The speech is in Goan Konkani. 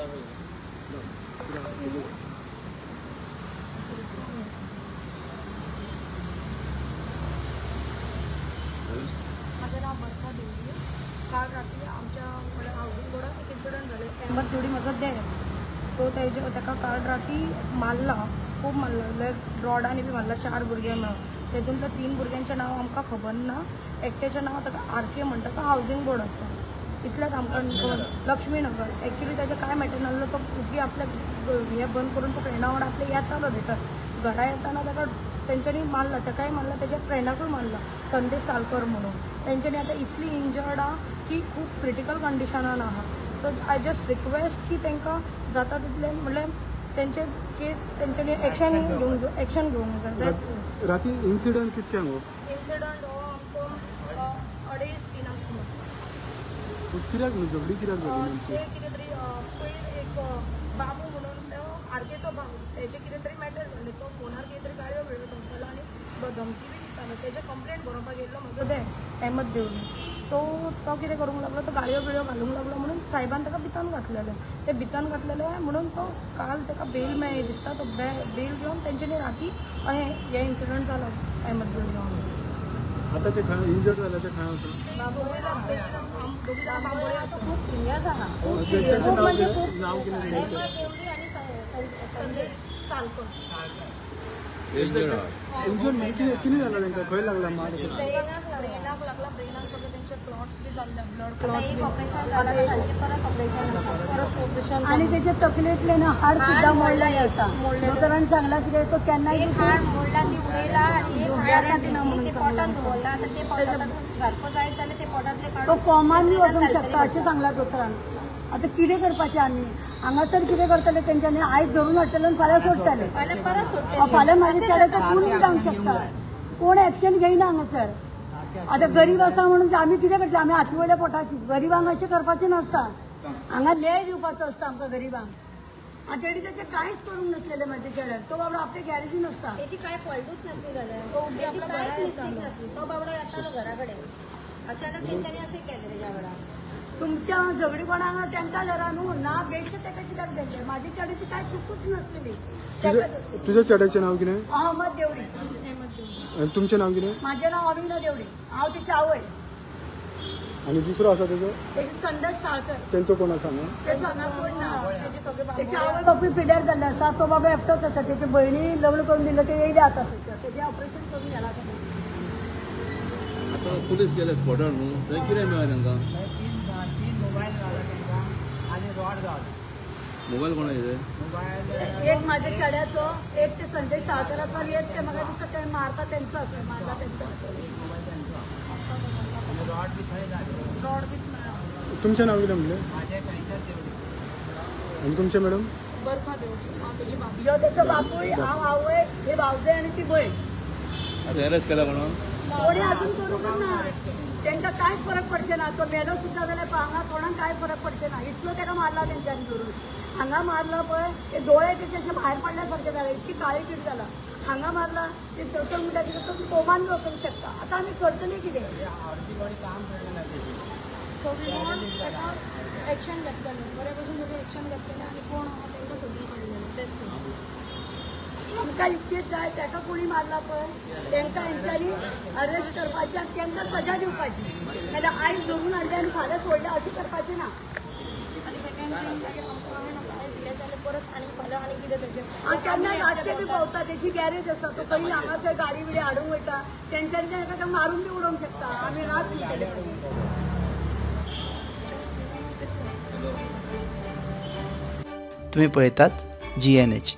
माझं नाव बरखा देवडी. काल रात्री आमच्या हावसिंग बोर्डात एक इन्सिडंट जाले. अहमद देवडी म्हजो देर. सो तेजे ताका काल राती मारला, खूब मारला, लायक रॉडांनी बी मारला. 4 भुरगे मेळून तेतूंतल्या 3 भुरग्यांचें नांव आमकां खबर ना. एकट्याचें नांव ताका आर के म्हणटा, तो हावसिंग बोर्डाचो. इतलेंच आमकां. लक्ष्मीनगर. एक्चुली ताजें कांय मॅटर नासलो. तो ओगी आपल्या हें बंद करून तो फ्रेंडा वांगडा आपले येतालो रिटर्न. घरा येताना ताका तेंच्यांनी मारला, ताकाय मारला, तेज्या फ्रेंडाकूय मारला, संदेश सालकर म्हणून. तेंच्यांनी आतां इतली इंजर्ड आहा की खूब क्रिटिकल कंडिशनान आहा. सो I just request की तांकां जाता तितलें म्हणल्यार तेंचे केस तेंच्यांनी एक्शन घेवंक जाय. That's राती इन्सिडंट कितक्यांक हो? इन्सिडंट हो आमचो 2:30-3 सुमार. कित्याक झगडी कित्याक जाली नेमकी? ते कितें तरी पयर एक बाबू म्हणून, तो आरकेचो भाव, तेजे कितें तरी मॅटर जालें. तो फोनार कितें तरी गाळयो बिळयो सांगतालो आनी धमकी बी दितालो. तेजे कंप्लेंट बरोवपाक येयल्लो म्हजो देर अहमद देवडी. सो तो कितें करूंक लागलो, तो गाळयो बिळयो घालूंक लागलो म्हणून सायबान ताका भितन घातलेलें. ते भितन घातलेलें म्हणून तो काल ताका बेल मेळ्ळी दिसता. तो बेल घेवन तेंच्यांनी राती अहें हे इन्सिडंट जालो अहमद देवडी वांगडा. आता ते खंय इंजर्ड जाले ते खंय आसा? खूब सिरियस आहा. तेंचें नांव कितें? नांव कितें? देवडी आणि संदेश सालकर. इंजर्ड म्हणजे कितें कितें जालां तांकां? खंय लागला मार? ब्रेनाक लागला. ब्रेनाक सगळे त्यांचे क्लॉट्स बी जाल्ले, ब्लड आता एक क्लॉट्स. ऑपरेशन झालं, सांजे परत ऑपरेशन. परत ऑपरेशन. आणि त्याच्या तकलेतले ना हाड सुद्धा मोडलेले आसा. दोतोरान सांगला कितें तो केन्नाय एक हाड मोडला ती उडयला आणि एक हाड आसा तेची ते पोटात दवरला. आता ते पोटात सारको जायत जाल्यार ते पोटांतले तो काडून कोमान बी वचूंक शकता अशें सांगला दोतोरान. आतां कितें करपाचें आमी हांगासर? कितें करतले तेंच्यांनी? आयज धरून हाडटले आनी फाल्यां सोडटले. फाल्यां परत सोडटले. फाल्यां मागीर चेड्याचो खून बी जावंक शकता. कोण एक्शन घेयना हांगासर. आतां गरीब आसा म्हणून आमी कितें करतले? आमी हाती वयल्या पोटाची. गरिबांक अशें करपाचें नासता. हांगा न्याय दिवपाचो आसता आमकां गरिबांक. आनी तेणी तेचें कांयच करूंक नासलेलें म्हाज्या चेड्याक. तो बाबडो आपल्या गॅरेजीन आसता. तेची काय फॉल्टूच नसली जाल्यार, तेची कांयच मिस्टेक नसली. तो बाबडो येतालो घरा कडेन, अचानक तेंच्यांनी अशें केलें तेज्या वांगडा. तुमच्या झगडी कोणाक तांकां धरा न्हू ना बेश्ट ताका कित्याक दिलें? म्हाज्या चेड्याची कांय चुकूच नासलेली. तुझ्या चेड्याचें नांव कितें? अहमद देवडी. आनी तुमचें नांव कितें? म्हाजें नांव अविना देवडी. हांव तिची आवय. आनी दुसरो आसा तेजो? तेजी संदेश साळकर. तेंचो कोण आसा हांगा? तेचो हांगा कोण ना. तेजे सगळे तेचे आवय बापूय पिड्यार जाल्ले आसा. तो बाबा एकटोच आसा. तेचे भयणी लग्न करून दिलें, ते येयले आतां थंयसर. तेजें ऑपरेशन करून गेला ताका. आतां पुलीस गेले स्पॉटार न्हू, थंय कितें मेळ्ळें तांकां? तीन मोबायल गावला तांकां आनी रॉड गावला. मोबायल कोणाचे ते? मोबायल एक माझ्या चेड्याचो, एक ते संदेश साळकराचो आनी एक ते म्हाका दिसता ते मारता तेंचो आसलो, मारला तेंचो आसलो. एक मोबायल तेंचो आनी रॉड बी थंय जाले. रॉड बी मेळ्ळा. तुमचें नांव कितें म्हणलें? म्हाजें कैसर देवडी. आनी तुमचें मॅडम? बरखा देवडी. हांव तेजी भाभी. ह्यो तेचो बापूय, हांव आवय, हे भावजय आनी ती भयण. आतां अरेस्ट केला कोणा? कोणी अजून करूंक ना. तांकां कांयच फरक पडचें ना. तो मेलो सुद्दां जाल्यार हांगा कोणाक कांय फरक पडचें ना. इतलो ताका मारला तेंच्यांनी धरून. हांगा मारला पळय, ते दोळे तेचे अशे भायर पडल्या सारखे जाले, इतकी काळी कीट जाला. हांगा मारला ते दोतोर म्हणटा कितें, तो कोमान बी वचूंक शकता. आतां आमी करतली कितें? अर्दी बॉडी काम करना तेजी. सो we want ताका एक्शन घेतलेलें, बरे भशेन तेजें एक्शन घेतलेलें आनी कोण आहा तांकां सोदून काडलेलें. That's it. आमकां इतकेच जाय, ताका कोणी मारला पळय तांकां हेंच्यांनी अरेस्ट करपाची आनी तांकां सजा दिवपाची. नाल्यार आयज धरून हाडले आनी फाल्यां सोडले अशें करपाचें ना. आनी सेकंड थिंग, मागीर आमकां हांवें आयज दिलें जाल्यार परत आनी फाल्यां आनी कितें तेजें. आनी केन्ना रातचे बी भोंवता. तेची गॅरेज आसा. तो खंय हांगा थंय गाडी बिडी हाडूंक वयता. तेंच्यांनी ताका मारून बी उडोवंक शकता. आमी रात दितले. तुम्ही पळयतात GNH.